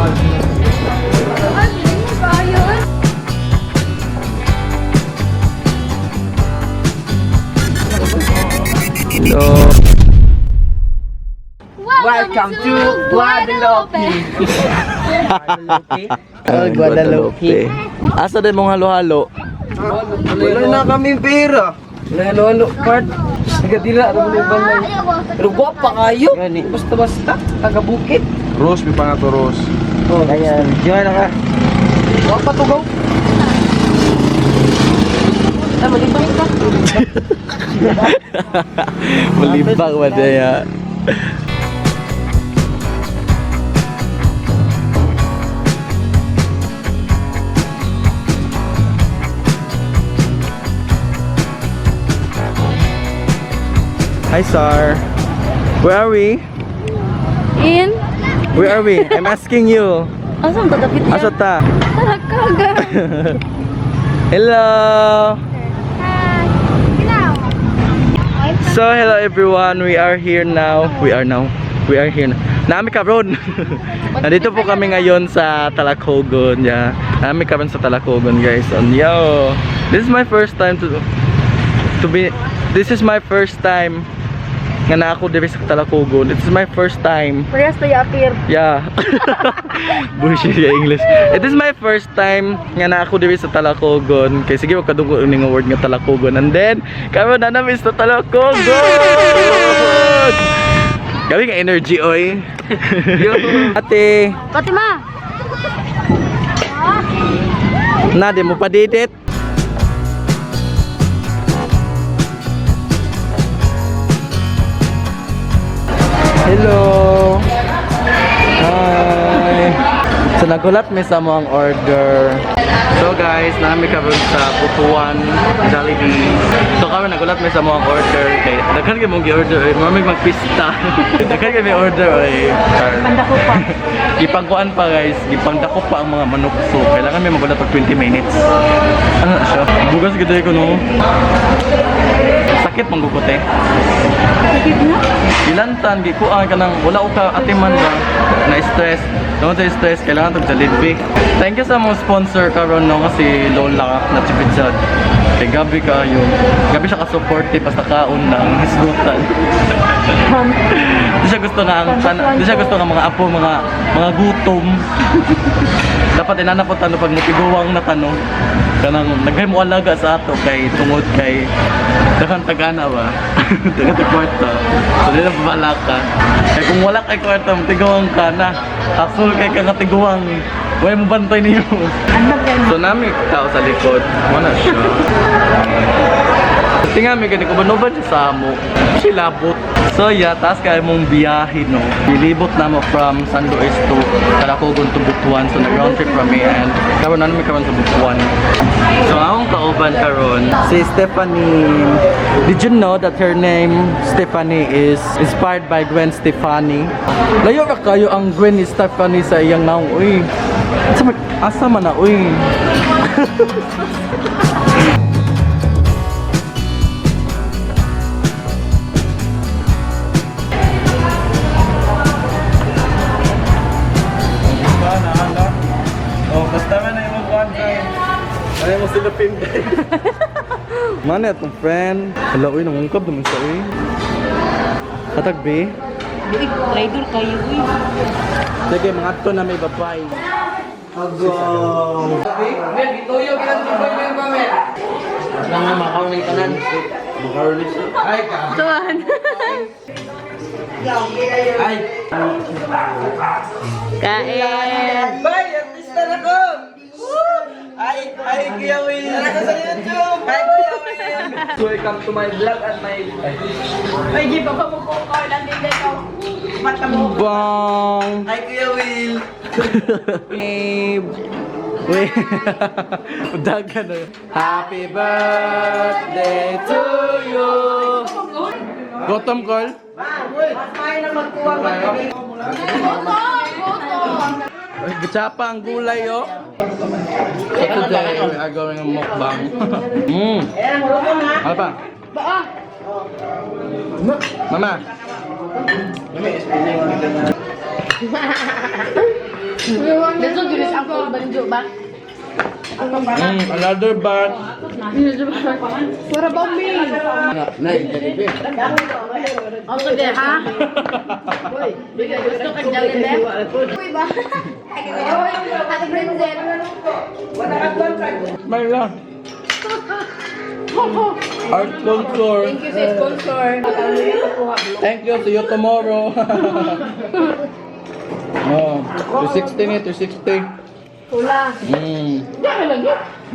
So, Welcome to Guadalupe. oh, Guadalupe. Asa din mong halo-halo? Wala na kami pera. Wala halo part. Nagadila ra mo balay. Pero gwapa kayo. Basta basta taga bukid. Rose, may pa nga to, Rose. Oh, ayan. Diyan na ka. Gwapa to gaw. Ah, malibang ka. Malibang ba niya? Hi, Sar. Where are we? In? Where are we? I'm asking you. Asa ang tagapit niya? Asa ta? Tarakaga. Hello. So hello everyone, we are here now. We are now. We are here now. Nami karon. Nandito po kami ngayon sa Talacogon, yeah. Nami karon sa Talacogon, guys. And yo, this is my first time to be this is my first time nga na ako diri sa Talacogon. This is my first time. Parehas tayo appear. Yeah. Bullshit ya English. It is my first time nga na ako diri sa Talacogon. Kay sige wag kadunggo ning word nga Talacogon. And then karon na namin sa Talacogon. Gabi nga energy oy. Ate, Fatima! na di mo padidit. Hello. Hi. So nagulat mi sa mo ang order. So guys, nami karon sa Butuan Jollibee. So karon nagulat mi sa mo ang order kay daghan kay mong gi-order oy, mao magpista. Daghan kay may order oy. Pandako pa. Gipangkuan pa guys, gipangdako pa ang mga manok. So kailangan may magulat pag 20 minutes. Ano na siya? Bugas gid ko no. Sakit manggukot eh. Sakit na? Gilantan, gikuan ka nang wala ko ka atiman ba na stress. Tungod sa stress, kailangan tong Jollibee. Thank you sa mga sponsor karon no kasi Lola na Chipichad. Kay gabi kayo. Gabi siya ka-supportive basta kaon ng hisgutan. Di siya gusto nga ang di siya gusto nga mga apo, mga gutom. Dapat inana po tano pag mutiguwang na tanong. Kanang nagay mo alaga sa ato kay tungod kay daghan tagana ba. Daghan tag kwarta. So di na babala ka. Kay kung wala kay kwarta mutiguwang ka na. Hasol kay ka nga tiguwang. Way mo bantay niyo. So nami tao sa likod. Wala siya. Tingnan mi gani ko ba siya sa amo. Silabot. So yeah, taas kaya mong biyahe no. Nilibot na mo from San Luis to Calacogon to Butuan. So nag round trip kami and karon na mi karon sa Butuan. So akong kauban karon si Stephanie. Did you know that her name Stephanie is inspired by Gwen Stefani? Layo ra kayo ang Gwen Stefani sa iyang naong uy. Asa man na uy. Oh, basta man na imong kuan kay. Ay mo sila pin. Man atong friend. Hala uy nangungkab naman sa uy. Katag be. Uy, rider kayo uy. Sige, mga ato na may babay. Tuan. Kain. Bye, artista na ko. Ay, ay, Kuya Will. Tara ka sa YouTube. Hi, Kuya Will. Welcome to my vlog and my Ay, di pa mo ko lang din dito. Mata mo. Bong. Hi, Kuya Will. Babe. Wait. Dagan na. Happy birthday to you. Gutom, Carl? Ay, Gitsapa ang gulay, oh. So today, we are going on mukbang. Ano pa? Mama. Dito julis ang cold banjo ba? Another batch. What about me? Also de ha? Gusto ka Jollibee? Uy ba? Ate Brenzel. Smile lang. Our sponsor. Thank you sa sponsor. Thank you. See you tomorrow. Oh, 260 ni, 260. Wala.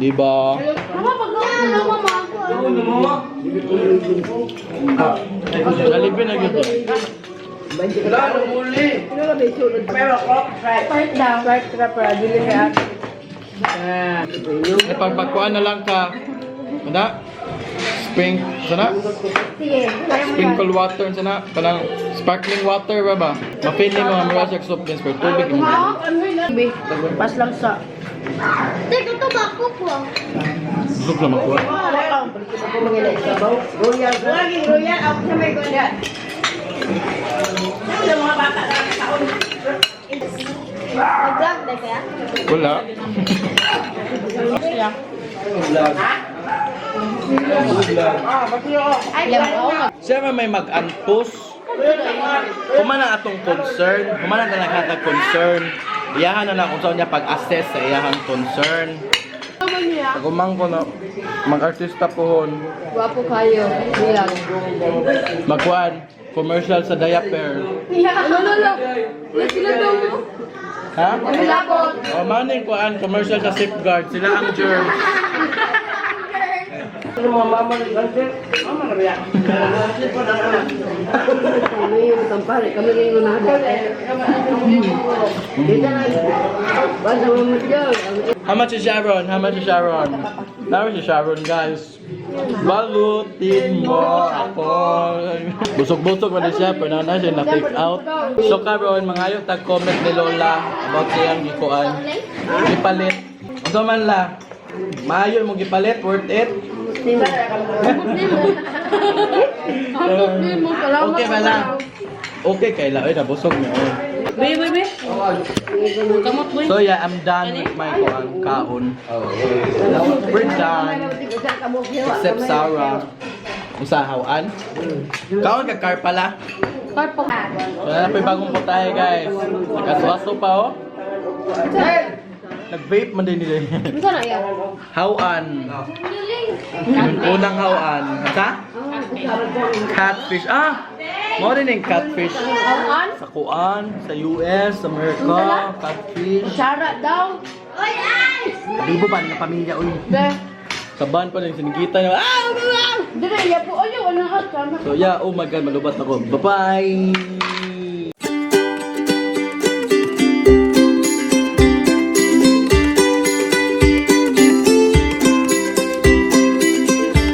Di ba? Mama, pag Ano mama? Jollibee na gyud. Part daw. Part ka para dili kay ate. Eh, pagpagkuan na lang ka. Ano? Spring, sana? Sige. Sprinkle water sana. Parang sparkling water ba ba? Mapili mo, mura siya soft drinks pero tubig mo. Pas lang sa. Teka, ito ba ako po? Busog lang makuha. Mag-vlog na kaya? Wala. Siya man may mag-antos. Humana atong concern. Humana na lang concern. Iyahan na lang kung saan niya pag-assess sa iyahang concern. Pag ko na, mag-artista pohon. Gwapo kayo. Bilang. Magkuan, commercial sa diaper. Ano na lang? Sila daw mo? Ha? Sila po. O maning kuan, commercial sa safeguard. Sila ang germs. How much is Sharon? How much is Sharon? How much is Sharon, guys? Balutin mo ako. Busog-busog man siya, pero na siya na-take out. So karon, mangayo tag comment ni Lola about siyang gikuan. Gipalit. Unsa man la? Maayo mo gipalit, worth it? Okay ba lang? Okay kay la, oy nabusog niya. Oy. Be, be, be. Kamot boy. So yeah, I'm done with my kuan kaon. We're done. Except Sarah. Usa hawan. Kaon ka car pala. Carpo. Wala na pa yung bagong putahe, guys. Nagkaswaso pa oh. Nag-vape man din nila. Unsa na iya? Hawan. Unang hawan. Sa? Catfish. Ah! Mo rin yung catfish. Awan? Sa kuan, sa US, sa America, catfish. Sara daw. Oy, ay! Libo pa nga pamilya uy. Be. Sa van pa lang sinigita niya. Ah! Ah! Dire iya po ayo ano ha? So yeah, oh my God, malubat ako. Bye-bye!